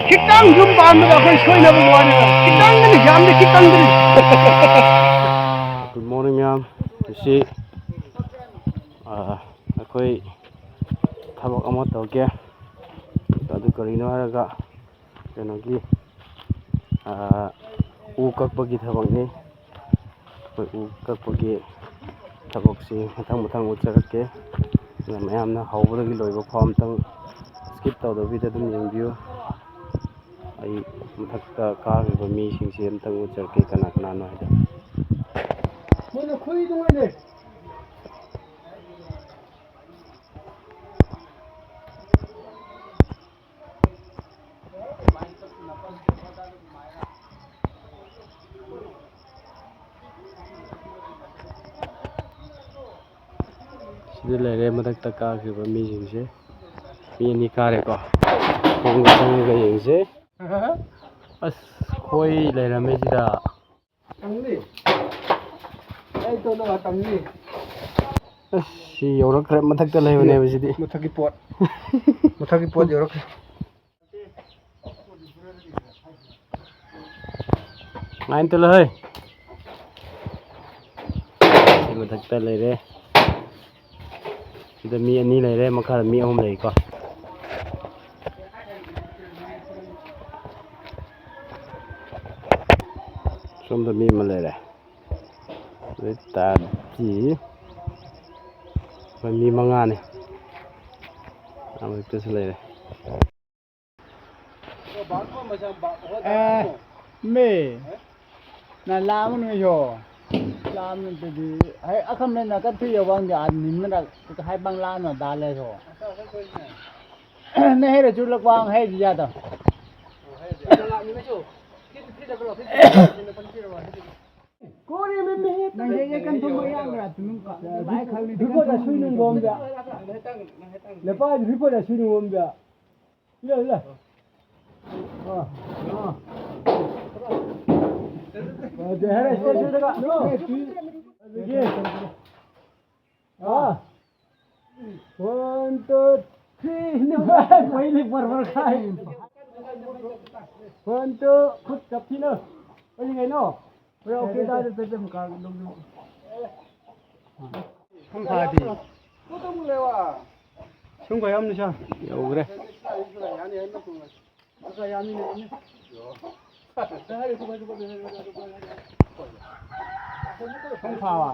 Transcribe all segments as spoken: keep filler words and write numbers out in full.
ꯈꯤꯇꯪ ꯌꯨꯝ ꯄꯥꯟꯕꯗ ꯑꯩꯈꯣꯏ ꯁꯣꯏꯅꯕꯒꯤ ꯋꯥꯅꯤ꯫ ꯈꯤꯇꯪꯗꯅꯤ, ꯌꯥꯝꯗꯤ ꯈꯤꯇꯪꯗꯅꯤ꯫ Good morning, ꯃꯌꯥꯝ꯫ ꯉꯁꯤ, ꯑ, ꯑꯩꯈꯣꯏ ꯊꯕꯛ ꯑꯃ ꯇꯧꯒꯦ꯫ ꯑꯗꯨ ꯀꯔꯤꯅꯣ ꯍꯥꯏꯔꯒ, ꯀꯩꯅꯣꯒꯤ, ꯑ, ꯎ ꯀꯛꯄꯒꯤ ꯊꯕꯛꯅꯤ꯫ ꯑꯩꯈꯣꯏ ꯎ ꯀꯛꯄꯒꯤ ꯊꯕꯛꯁꯤ ꯃꯊꯪ ꯃꯊꯪ ꯎꯠꯆꯔꯛꯀꯦ꯫ ꯑꯗꯨꯅ ꯃꯌꯥꯝꯅ ꯍꯧꯕꯗꯒꯤ ꯂꯣꯏꯕ ꯐꯥꯎ ꯑꯝꯇꯪ skip ꯇꯧꯗꯕꯤꯗ ꯑꯗꯨꯝ ꯌꯦꯡꯕꯤꯌꯨ꯫ ꯑꯩ ꯃꯊꯛꯇ ꯀꯥꯈ꯭ꯔꯤꯕ ꯃꯤꯁꯤꯡꯁꯤ ꯑꯝꯇꯪ ꯎꯠꯆꯔꯛꯀꯦ, ꯀꯅꯥ ꯀꯅꯥꯅꯣ ꯍꯥꯏꯗꯣ꯫ ꯃꯣꯏꯅ ꯈꯨꯏꯗꯨꯉꯩꯅꯦ꯫ ꯁꯤꯗ ꯂꯩꯔꯦ ꯃꯊꯛꯇ ꯀꯥꯈ꯭ꯔꯤꯕ ꯃꯤꯁꯤꯡꯁꯦ꯫ ꯃꯤ ꯑꯅꯤ ꯀꯥꯔꯦꯀꯣ꯫ ꯈꯣꯡꯗ ꯆꯪꯉꯒ ꯌꯦꯡꯁꯦ꯫ ꯑꯁ, ꯈꯣꯏ ꯂꯩꯔꯝꯃꯦ ꯁꯤꯗ꯫ ꯑꯁ, ꯁꯤ ꯌꯧꯔꯛꯈ꯭ꯔꯦ, ꯃꯊꯛꯇ ꯂꯩꯕꯅꯦꯕ ꯁꯤꯗꯤ꯫ ꯃꯊꯛꯀꯤ ꯄꯣꯠ, ꯃꯊꯛꯀꯤ ꯄꯣꯠ ꯌꯧꯔꯛꯈ꯭ꯔꯦ꯫ ꯉꯥꯏꯟ ꯇꯨꯂ ꯍꯣꯏ꯫ ꯁꯤ ꯃꯊꯛꯇ ꯂꯩꯔꯦ꯫ ꯁꯤꯗ ꯃꯤ ꯑꯅꯤ ꯂꯩꯔꯦ, ꯃꯈꯥꯗ ꯃꯤ ꯑꯍꯨꯝ ꯂꯩꯀꯣ꯫ ꯁꯣꯝꯗ ꯃꯤ ꯑꯃ ꯂꯩꯔꯦ꯫ ꯑꯗꯨ ꯑꯣꯏ ꯇꯥꯔꯗꯤ ꯑꯩꯈꯣꯏ ꯃꯤ ꯃꯉꯥꯅꯤ꯫ ꯑꯃ ꯍꯦꯛꯇꯁꯨ ꯂꯩꯔꯦ꯫ ꯑꯦ, ꯃꯦ꯫ ꯅ ꯂꯥꯃꯅ ꯌꯣ꯫ ꯂꯥꯃꯅ ꯇꯗꯤ, ꯍꯥꯏ, ꯑꯈꯝꯅ ꯀꯠ ꯊꯨ ꯌꯧꯕ ꯍꯪꯗꯦ, ꯑꯥ ꯅꯤꯝꯅ ꯍꯥꯏ ꯄꯪ ꯂꯥꯃꯅ ꯗꯥ ꯂꯩ ꯁꯣ꯫ ꯅ ꯍꯦꯔ ꯆꯨꯔꯂꯛꯄ ꯍꯥꯏꯗꯤ ꯌꯥꯗ꯫ ꯅꯪ ꯍꯦꯛ ꯍꯦꯛ ꯀꯟꯊꯣꯛꯄ ꯌꯥꯕ꯭ꯔꯥ? ꯇꯨꯃꯤꯟ ꯀꯣ꯫ ꯔꯤꯄꯣꯔꯠ ꯑꯁꯨꯏ ꯅꯨꯡꯒꯣꯝꯗ꯫ ꯂꯦꯄꯥ ꯔꯤꯄꯣꯔꯠ ꯑꯁꯨꯏ ꯅꯨꯡꯒꯣꯝꯗ꯫ ꯏꯂꯥ, ꯏꯂꯥ꯫ ꯑꯥ, ꯑꯥ꯫ ꯑꯥ, ꯗꯦ ꯍꯥꯏꯔꯦ, ꯁꯤꯗ, ꯁꯤꯗꯒ꯫ ꯑꯗꯒꯤ꯫ ꯑꯥ꯫ One, two, ꯁꯤ ꯅꯨꯡꯉꯥꯏ, ꯃꯩꯅꯤ ꯕꯔꯕꯔ ꯈꯥꯏ꯫ ꯐꯣꯟꯗꯨ ꯈꯨꯠ ꯆꯞꯁꯤꯅ꯫ ꯀꯔꯤ ꯀꯩꯅꯣ? ꯍꯣꯏ, ꯑꯣꯀꯦ, ꯇꯥꯔꯦ, ꯇꯥꯔꯦ, ꯇꯥꯔꯦ, ꯀꯥꯔ ꯂꯧꯕꯤꯔꯣ꯫ ꯁꯨꯝ ꯐꯥꯗꯤ꯫ ꯁꯨꯝ ꯐꯥ ꯌꯥꯝꯅ ꯁꯥ ꯌꯧꯈ꯭ꯔꯦ꯫ ꯁꯨꯝ ꯐꯥꯕ꯫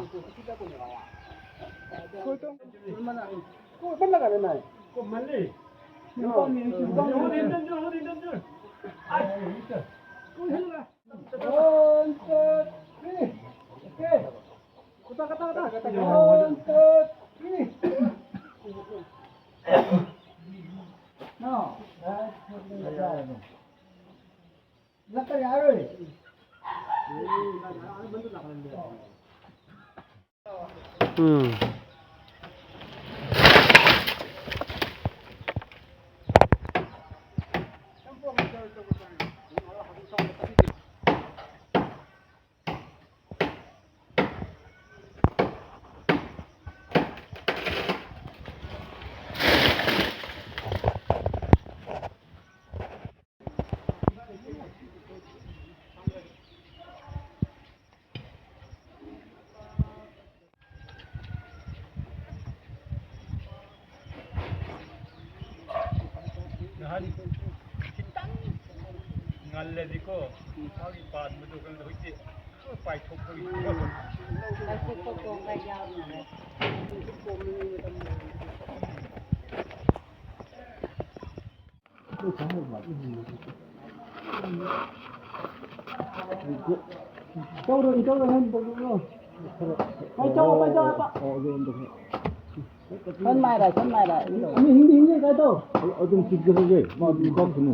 One, two, three. Okay. One, two, three. No. ꯎꯝ꯫ ꯅꯍꯥꯟ ꯈꯤꯇꯪ ꯉꯜꯂꯗꯤꯀꯣ, ꯃꯥꯒꯤ ꯄꯥꯟꯕꯗꯣ ꯀꯩꯅꯣ ꯍꯧꯖꯤꯛꯇꯤ ꯄꯥꯏꯊꯣꯛꯄꯒꯤ ꯄꯥꯏꯊꯣꯛꯄ ꯀꯣꯡꯒꯥꯏ ꯌꯥꯎꯗ꯭ꯔꯦ꯫ ꯇꯧꯔꯣ, ꯇꯧꯔꯣ, ꯅꯪ ꯇꯧꯔꯣ꯫ ꯀꯩ ꯇꯧꯔꯣ, ꯀꯩ ꯇꯧꯔꯣ? ꯁꯟ ꯃꯥꯏꯔꯥ, ꯁꯟ ꯃꯥꯏꯔꯥ꯫ ꯑꯅꯤ ꯍꯤꯡꯗꯤ ꯍꯤꯡꯗꯤ ꯀꯥꯏ ꯇꯧ? ꯑꯗꯨꯝ ꯆꯤꯛꯖꯔꯒꯦ, ꯃꯥ ꯑꯗꯨꯝ ꯀꯛꯈꯤꯅꯨ꯫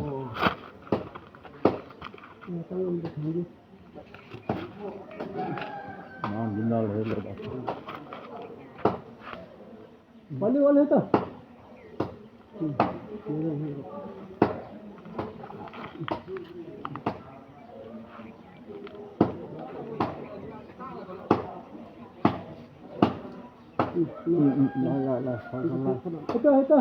ꯃꯥ ꯂꯤꯅꯥ ꯂꯩꯔ ꯂꯩꯔ꯫ ꯋꯥꯂꯤ, ꯋꯥꯂꯤ ꯇ꯫ ꯎꯝ, ꯎꯝ, ꯎꯝ꯫ ꯂꯥꯛ, ꯂꯥꯛ, ꯂꯥꯛ, ꯂꯥꯛ, ꯂꯥꯛ꯫ ꯍꯦꯛꯇ, ꯍꯦꯛꯇ꯫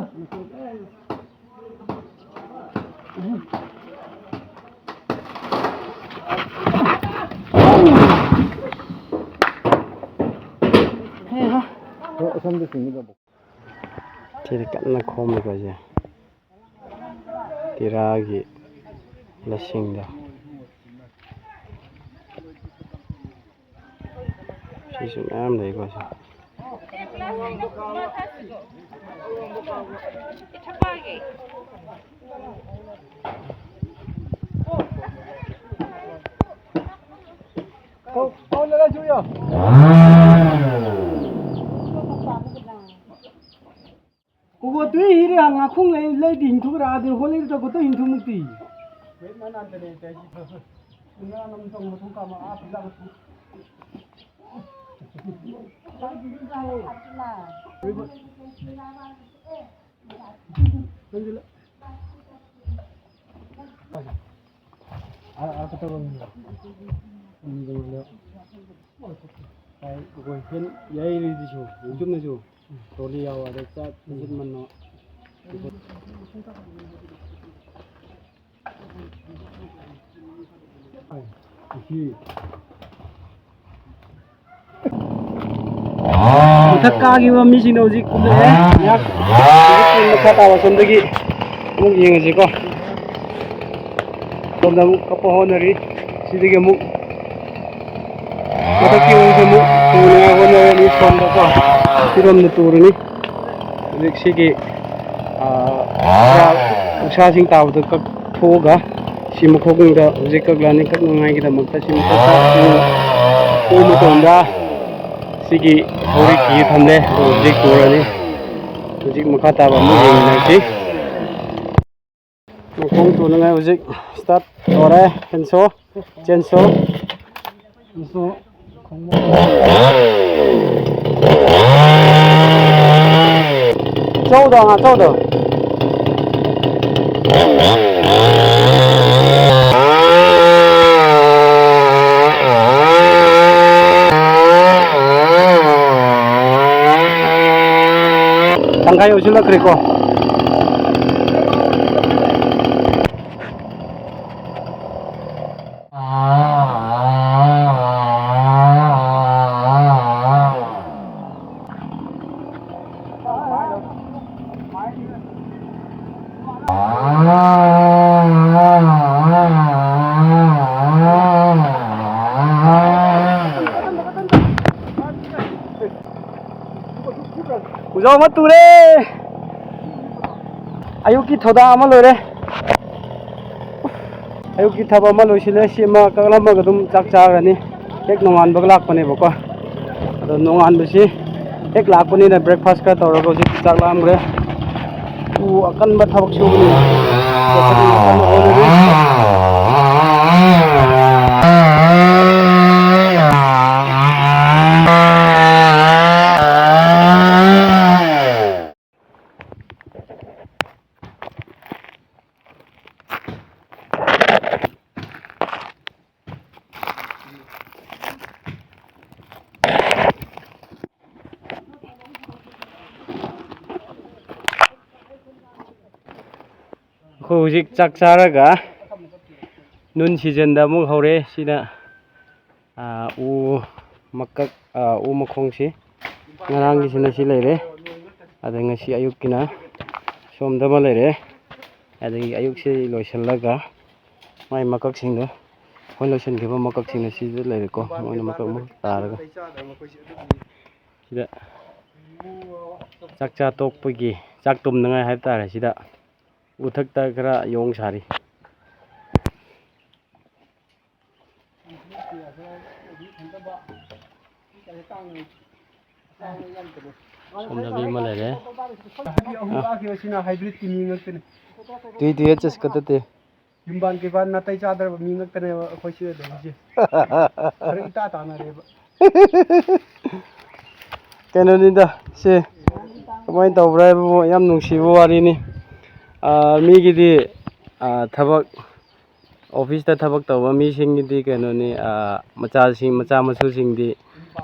ꯍꯦ ꯍꯥ꯫ ꯍꯣꯏ, ꯑꯁꯣꯝꯗ ꯆꯤꯡꯒꯗꯕ꯫ ꯁꯤꯗꯤ ꯀꯟꯅ ꯈꯣꯝꯃꯤꯀꯣ ꯁꯦ꯫ ꯇꯤꯔꯥꯒꯤ ꯂꯁꯤꯡꯗꯣ꯫ ꯁꯤꯁꯨ ꯃꯌꯥꯝ ꯂꯩꯀꯣ ꯁꯦ꯫ ꯀꯣꯀꯣ ꯇꯨꯏ ꯍꯤꯔꯦ ꯉꯥꯈꯨꯡ ꯂꯩ ꯂꯩꯗꯤ ꯍꯤꯡꯊꯨꯒ꯭ꯔꯥꯗꯤ ꯍꯣꯂꯤꯗ ꯀꯣꯇꯣ ꯍꯤꯡꯊꯨ ꯃꯨꯛꯇꯤ꯫ ꯌꯥꯏ ꯂꯩꯗꯤꯁꯨ ꯌꯨꯝꯗꯁꯨ꯫ ꯇꯣꯂꯤ ꯌꯥꯎ ꯑꯗ ꯆꯥꯛ ꯐꯖꯅ ꯃꯟꯅꯣ꯫ ꯃꯊꯛ ꯀꯥꯈꯤꯕ ꯃꯤꯁꯤꯡꯅ ꯍꯧꯖꯤꯛ ꯀꯨꯝꯂꯛꯑꯦ꯫ ꯉꯥꯏꯍꯥꯛ ꯍꯧꯖꯤꯛꯀꯤ ꯃꯈꯥ ꯇꯥꯕ ꯁꯣꯝꯗꯒꯤ ꯑꯃꯨꯛ ꯌꯦꯡꯉꯁꯤꯀꯣ꯫ ꯁꯣꯝꯗ ꯑꯃꯨꯛ ꯀꯞꯄ ꯍꯣꯠꯅꯔꯤ꯫ ꯁꯤꯗꯒꯤ ꯑꯃꯨꯛ ꯃꯊꯛꯀꯤ ꯃꯤꯁꯦ ꯑꯃꯨꯛ ꯇꯨꯅꯉꯥꯏ ꯍꯣꯠꯅꯔꯅꯤ ꯁꯣꯝꯗꯀꯣ꯫ ꯁꯤꯔꯣꯝꯗ ꯇꯨꯔꯅꯤ꯫ ꯍꯧꯖꯤꯛ ꯁꯤꯒꯤ, ꯑꯥ, ꯈꯔ ꯎꯁꯥꯁꯤꯡ ꯇꯥꯕꯗꯣ ꯀꯛꯊꯣꯛꯑꯒ ꯁꯤ ꯃꯈꯣꯡꯗ ꯍꯧꯖꯤꯛ ꯀꯛꯂꯛꯑꯅꯤ꯫ ꯀꯛꯅꯉꯥꯏꯒꯤꯗꯃꯛꯇ ꯁꯤ ꯃꯊꯛꯇ ꯎ ꯃꯇꯣꯟꯗ ꯁꯤꯒꯤ ꯊꯧꯔꯤ ꯀꯤ ꯊꯝꯂꯦ꯫ ꯑꯗꯨ ꯍꯧꯖꯤꯛ ꯇꯨꯔꯅꯤ꯫ ꯍꯧꯖꯤꯛ ꯃꯈꯥ ꯇꯥꯕ ꯑꯃꯨꯛ ꯌꯦꯡꯃꯤꯟꯅꯁꯤ꯫ ꯃꯈꯣꯡ ꯇꯨꯅꯉꯥꯏ ꯍꯧꯖꯤꯛ start ꯇꯧꯔꯦ꯫ ꯆꯦꯟꯁꯣ, ꯆꯦꯟꯁꯣ꯫ ꯆꯦꯟꯁꯣ꯫ ꯆꯧꯗ, ꯉꯥ ꯆꯧꯗ꯫ ꯇꯪꯈꯥꯏ ꯌꯧꯁꯤꯜꯂꯛꯈ꯭ꯔꯦꯀꯣ꯫ ꯎꯖꯥꯎ ꯑꯃ ꯇꯨꯔꯦ꯫ ꯑꯌꯨꯛꯀꯤ ꯊꯧꯗꯥ ꯑꯃ ꯂꯣꯏꯔꯦ꯫ ꯑꯌꯨꯛꯀꯤ ꯊꯕꯛ ꯑꯃ ꯂꯣꯏꯁꯤꯜꯂꯦ꯫ ꯁꯤ ꯑꯃ ꯀꯛꯂꯝꯃꯒ ꯑꯗꯨꯝ ꯆꯥꯛ ꯆꯥꯔꯅꯤ꯫ ꯍꯦꯛ ꯅꯣꯡꯉꯥꯟꯕꯒ ꯂꯥꯛꯄꯅꯦꯕꯀꯣ꯫ ꯑꯗꯣ ꯅꯣꯡꯉꯥꯟꯕꯁꯤ ꯍꯦꯛ ꯂꯥꯛꯄꯅꯤꯅ breakfast ꯈꯔ ꯇꯧꯔꯒ ꯍꯧꯖꯤꯛ ꯆꯥꯛ ꯂꯥꯝꯈ꯭ꯔꯦ꯫ ꯎ ꯑꯀꯟꯕ ꯊꯕꯛ ꯁꯨꯕꯅꯤꯅ꯫ ꯑꯩꯈꯣꯏ ꯍꯧꯖꯤꯛ ꯆꯥꯛ ꯆꯥꯔꯒ ꯅꯨꯟ seasonꯗ ꯑꯃꯨꯛ ꯍꯧꯔꯦ꯫ ꯁꯤꯅ, ꯑꯥ, ꯎ ꯃꯀꯛ, ꯑꯥ, ꯎ ꯃꯈꯣꯡꯁꯤ꯫ ꯉꯔꯥꯡꯒꯤꯁꯤꯅ ꯁꯤ ꯂꯩꯔꯦ꯫ ꯑꯗꯩ ꯉꯁꯤ ꯑꯌꯨꯛꯀꯤꯅ ꯁꯣꯝꯗ ꯑꯃ ꯂꯩꯔꯦ꯫ ꯑꯗꯒꯤ ꯑꯌꯨꯛꯁꯤ ꯂꯣꯏꯁꯤꯜꯂꯒ ꯃꯥꯏ ꯃꯀꯛꯁꯤꯡꯗꯣ, ꯑꯩꯈꯣꯏ ꯂꯣꯏꯁꯤꯟꯈꯤꯕ ꯃꯀꯛꯁꯤꯡꯅ ꯁꯤꯗ ꯂꯩꯔꯦꯀꯣ꯫ ꯃꯣꯏꯅ ꯃꯀꯛ ꯑꯃ ꯇꯥꯔꯒ ꯁꯤꯗ ꯆꯥꯛ ꯆꯥ ꯇꯣꯛꯄꯒꯤ ꯆꯥꯛ ꯇꯨꯝꯅꯉꯥꯏ ꯍꯥꯏꯕ ꯇꯥꯔꯦ꯫ ꯁꯤꯗ ꯎꯊꯛꯇ ꯈꯔ ꯌꯣꯡ ꯁꯥꯔꯤ꯫ ꯁꯣꯝꯗ ꯃꯤ ꯑꯃ ꯂꯩꯔꯦ꯫ ꯑꯍꯨꯝ ꯀꯥꯈꯤꯕꯁꯤꯅ hybridꯀꯤ ꯃꯤ ꯉꯥꯛꯇꯅꯤ꯫ ꯇꯨꯏ ꯇꯨꯏ ꯆꯠꯁꯤ ꯀꯠꯇꯠꯇꯦ꯫ ꯌꯨꯝꯕꯥꯟ ꯀꯩꯕꯥꯟ ꯅꯥꯇꯩ ꯆꯥꯗ꯭ꯔꯕ ꯃꯤ ꯉꯥꯛꯇꯅꯦꯕ ꯑꯩꯈꯣꯏ ꯁꯤꯗ ꯂꯩꯔꯤꯁꯦ꯫ ꯈꯔ ꯏꯇꯥ ꯇꯥꯅꯔꯦꯕ꯫ ꯀꯩꯅꯣꯅꯤꯗ ꯁꯤ, ꯀꯃꯥꯏꯅ ꯇꯧꯕ꯭ꯔꯥ ꯍꯥꯏꯕꯕꯨ ꯌꯥꯝ ꯅꯨꯡꯁꯤꯕ ꯋꯥꯔꯤꯅꯤ꯫ ꯑꯥ, ꯃꯤꯒꯤꯗꯤ, ꯑꯥ, ꯊꯕꯛ, officeꯇ ꯊꯕꯛ ꯇꯧꯕ ꯃꯤꯁꯤꯡꯒꯤꯗꯤ ꯀꯩꯅꯣꯅꯤ, ꯑꯥ, ꯃꯆꯥꯁꯤꯡ, ꯃꯆꯥ ꯃꯁꯨꯁꯤꯡꯗꯤ,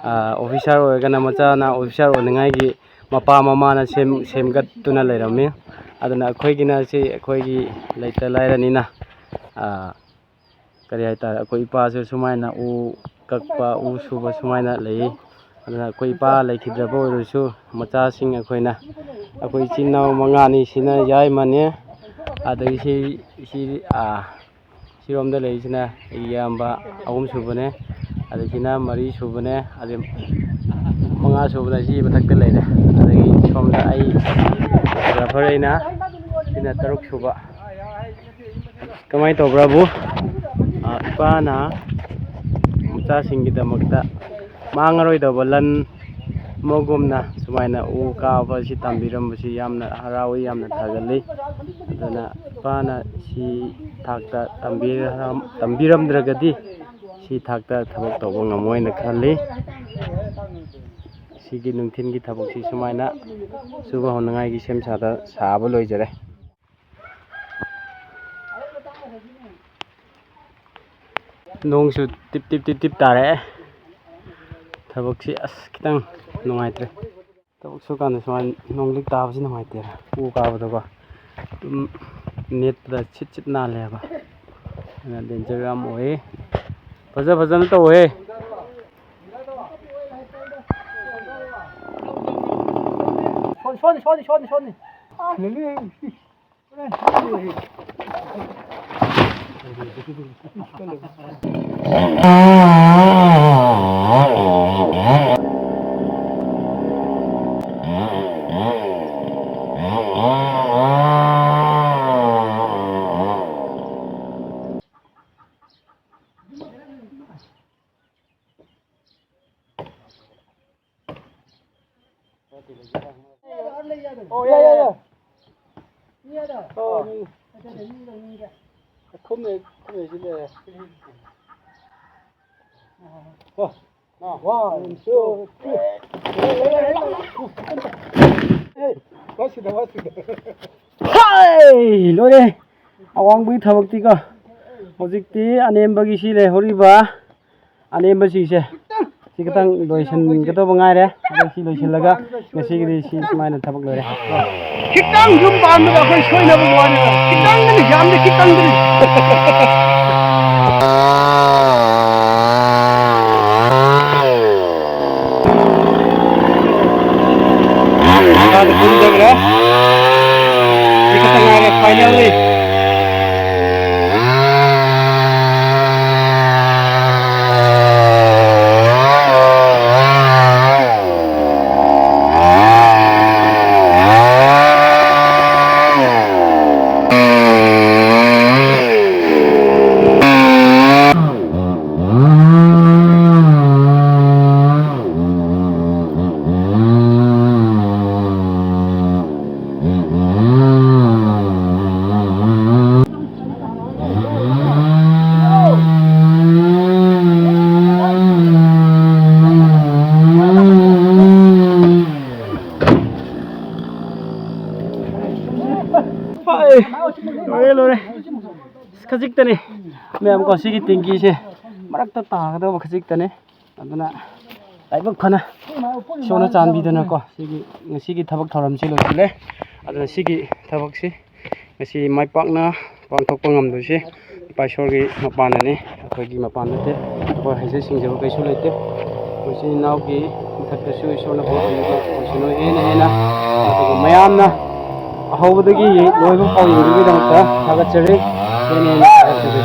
ꯑꯥ, officer ꯑꯣꯏꯔꯒꯅ ꯃꯆꯥꯅ officer ꯑꯣꯏꯅꯤꯡꯉꯥꯏꯒꯤ ꯃꯄꯥ ꯃꯃꯥꯅ ꯁꯦꯝ-, ꯁꯦꯝꯒꯠꯇꯨꯅ ꯂꯩꯔꯝꯃꯤ꯫ ꯑꯗꯨꯅ ꯑꯩꯈꯣꯏꯒꯤꯅ ꯁꯤ ꯑꯩꯈꯣꯏꯒꯤ ꯂꯩꯇ ꯂꯥꯏꯔꯅꯤꯅ, ꯑꯥ, ꯀꯔꯤ ꯍꯥꯏꯇꯥꯔꯦ, ꯑꯩꯈꯣꯏ ꯏꯄꯥꯁꯨ ꯁꯨꯃꯥꯏꯅ ꯎ ꯀꯛꯄ, ꯎ ꯁꯨꯕ ꯁꯨꯃꯥꯏꯅ ꯂꯩ꯫ ꯑꯗꯨꯅ ꯑꯩꯈꯣꯏ ꯏꯄꯥ ꯂꯩꯈꯤꯗ꯭ꯔꯕ ꯑꯣꯏꯔꯁꯨ ꯃꯆꯥꯁꯤꯡ ꯑꯩꯈꯣꯏꯅ, ꯑꯩꯈꯣꯏ ꯏꯆꯤꯟ ꯏꯅꯥꯎ ꯃꯉꯥꯅꯤ ꯁꯤꯅ ꯌꯥꯏꯃꯅꯦ, ꯑꯗꯒꯤ ꯁꯤ, ꯁꯤ, ꯑꯥ, ꯁꯤꯔꯣꯝꯗ ꯂꯩꯔꯤꯁꯤꯅ ꯑꯩꯒꯤ ꯏꯌꯥꯝꯕ ꯑꯍꯨꯝ ꯁꯨꯕꯅꯦ, ꯑꯗꯒꯤꯁꯤꯅ ꯃꯔꯤ ꯁꯨꯕꯅꯦ, ꯑꯗꯩ ꯃꯉꯥ ꯁꯨꯕꯅ ꯁꯤ ꯃꯊꯛꯇ ꯂꯩꯔꯦ, ꯑꯗꯒꯤ ꯁꯣꯝꯗ ꯑꯩ ꯐꯣꯇꯣꯒ꯭ꯔꯥꯐꯔ ꯑꯩꯅ, ꯁꯤꯅ ꯇꯔꯨꯛ ꯁꯨꯕ꯫ ꯀꯃꯥꯏꯅ ꯇꯧꯕ꯭ꯔꯥꯕꯨ, ꯑ, ꯏꯄꯥꯅ ꯃꯆꯥꯁꯤꯡꯒꯤꯗꯃꯛꯇ ꯃꯥꯡꯉꯔꯣꯏꯗꯧꯕ ꯂꯟ ꯑꯃꯒꯨꯝꯅ ꯁꯨꯃꯥꯏꯅ ꯎ ꯀꯥꯕ ꯑꯁꯤ ꯇꯝꯕꯤꯔꯝꯕꯁꯤ ꯌꯥꯝꯅ ꯍꯔꯥꯎꯏ, ꯌꯥꯝꯅ ꯊꯥꯒꯠꯂꯤ꯫ ꯑꯗꯨꯅ ꯏꯄꯥꯅ ꯁꯤ ꯊꯥꯛꯇ ꯇꯝꯕꯤꯔꯝ-, ꯇꯝꯕꯤꯔꯝꯗ꯭ꯔꯒꯗꯤ ꯁꯤ ꯊꯥꯛꯇ ꯊꯕꯛ ꯇꯧꯕ ꯉꯝꯃꯣꯏꯅ ꯈꯜꯂꯤ꯫ ꯁꯤꯒꯤ ꯅꯨꯡꯊꯤꯜꯒꯤ ꯊꯕꯛꯁꯤ ꯁꯨꯃꯥꯏꯅ ꯁꯨꯕ ꯍꯧꯅꯉꯥꯏꯒꯤ ꯁꯦꯝ ꯁꯥꯗ ꯁꯥꯕ ꯂꯣꯏꯖꯔꯦ꯫ ꯅꯣꯡꯁꯨ ꯇꯤꯞ ꯇꯤꯞ ꯇꯤꯞ ꯇꯤꯞ ꯇꯥꯔꯛꯑꯦ꯫ ꯊꯕꯛꯁꯤ ꯑꯁ ꯈꯤꯇꯪ ꯅꯨꯡꯉꯥꯏꯇ꯭ꯔꯦ꯫ ꯊꯕꯛ ꯁꯨꯀꯥꯟꯗ ꯁꯨꯃꯥꯏꯅ ꯅꯣꯡ ꯂꯤꯛ ꯇꯥꯕꯁꯤ ꯅꯨꯡꯉꯥꯏꯇꯦ꯫ ꯎ ꯀꯥꯕꯗꯀꯣ ꯑꯗꯨꯝ ꯅꯦꯠꯄꯗ ꯁꯤꯠ ꯁꯤꯠ ꯅꯥꯜꯂꯦꯕ꯫ ꯑꯗꯨꯅ danger ꯌꯥꯝ ꯑꯣꯏ꯫ ꯐꯖ ꯐꯖꯅ ꯇꯧꯍꯦ꯫ ꯁꯣꯅꯤ, ꯁꯣꯅꯤ, ꯁꯣꯅꯤ, ꯁꯣꯅꯤ, ꯁꯣꯅꯤ꯫ ꯑꯣ, ꯌꯥꯏ, ꯌꯥꯏ, ꯌꯥꯏ꯫ ꯑꯣ, ꯃꯤ꯫ ꯈꯨꯝꯃꯦ, ꯈꯨꯝꯃꯦ, ꯁꯤ ꯂꯩꯔꯦ꯫ ꯑꯣ꯫ One, two, three. ꯍꯩ! ꯂꯣꯏꯔꯦ꯫ ꯑꯋꯥꯡꯕꯒꯤ ꯊꯕꯛꯇꯤꯀꯣ꯫ ꯍꯧꯖꯤꯛꯇꯤ ꯑꯅꯦꯝꯕꯒꯤ ꯁꯤ ꯂꯩꯍꯧꯔꯤꯕ ꯑꯅꯦꯝꯕꯁꯤꯡꯁꯦ꯫ ꯁꯤ ꯈꯤꯇꯪ ꯂꯣꯏꯁꯤꯟꯒꯗꯧꯕ ꯉꯥꯏꯔꯦ꯫ ꯑꯗꯣ ꯁꯤ ꯂꯣꯏꯁꯤꯜꯂꯒ ꯉꯁꯤꯒꯤꯗꯤ ꯁꯤ ꯁꯨꯃꯥꯏꯅ ꯊꯕꯛ ꯂꯣꯏꯔꯦ꯫ ꯈꯤꯇꯪ ꯌꯨꯝ ꯄꯥꯟꯕꯗ ꯑꯩꯈꯣꯏ ꯁꯣꯏꯅꯕ ꯋꯥꯅꯦꯕ꯫ ꯈꯤꯇꯪꯗꯅꯤ, ꯌꯥꯝꯗꯤ ꯈꯤꯇꯪꯗꯅꯤ꯫ ꯃꯈꯥꯗ ꯀꯨꯝꯊꯈ꯭ꯔꯦ꯫ ꯁꯤ ꯈꯛꯇ ꯉꯥꯏꯔꯦ, finally꯫ ꯍꯣꯏ, ꯂꯣꯏꯔꯦ, ꯂꯣꯏꯔꯦ꯫ ꯑꯁ, ꯈꯖꯤꯛꯇꯅꯤ ꯃꯌꯥꯝ ꯀꯣ, ꯁꯤꯒꯤ ꯇꯦꯡꯀꯤꯁꯦ ꯃꯔꯛꯇ ꯇꯥꯒꯗꯧꯕ ꯈꯖꯤꯛꯇꯅꯤ꯫ ꯑꯗꯨꯅ ꯂꯥꯏꯕꯛ ꯐꯅ ꯏꯁꯣꯔꯅ ꯆꯥꯟꯕꯤꯗꯅꯀꯣ, ꯁꯤꯒꯤ ꯉꯁꯤꯒꯤ ꯊꯕꯛ ꯊꯧꯔꯝꯁꯤ ꯂꯣꯏꯁꯤꯜꯂꯦ꯫ ꯑꯗꯨꯅ ꯁꯤꯒꯤ ꯊꯕꯛꯁꯤ ꯉꯁꯤ ꯃꯥꯏ ꯄꯥꯛꯅ ꯄꯥꯡꯊꯣꯛꯄ ꯉꯝꯗꯣꯏꯁꯦ ꯏꯄꯥ ꯏꯁꯣꯔꯒꯤ ꯃꯄꯥꯟꯅꯅꯤ, ꯑꯩꯈꯣꯏꯒꯤ ꯃꯄꯥꯟ ꯅꯠꯇꯦ꯫ ꯑꯩꯈꯣꯏ ꯍꯩꯖ ꯁꯤꯡꯖꯕ ꯀꯩꯁꯨ ꯂꯩꯇꯦ꯫ ꯑꯩꯈꯣꯏ ꯏꯆꯤꯟ ꯏꯅꯥꯎꯒꯤ ꯃꯊꯛꯇꯁꯨ ꯏꯁꯣꯔꯅ ꯄꯥꯡꯕꯤꯕ ꯑꯣꯏꯁꯅꯨ꯫ ꯍꯦꯟꯅ ꯍꯦꯟꯅ ꯑꯗꯨꯒ ꯃꯌꯥꯝꯅ ꯑꯍꯧꯕꯗꯒꯤ ꯂꯣꯏꯕ ꯐꯥꯎ ꯌꯦꯡꯕꯤꯕꯒꯤꯗꯃꯛꯇ ꯊꯥꯒꯠꯆꯔꯤ꯫ ꯍꯦꯟꯅ ꯍꯦꯟꯅ ꯊꯥꯒꯠꯆꯔꯤ꯫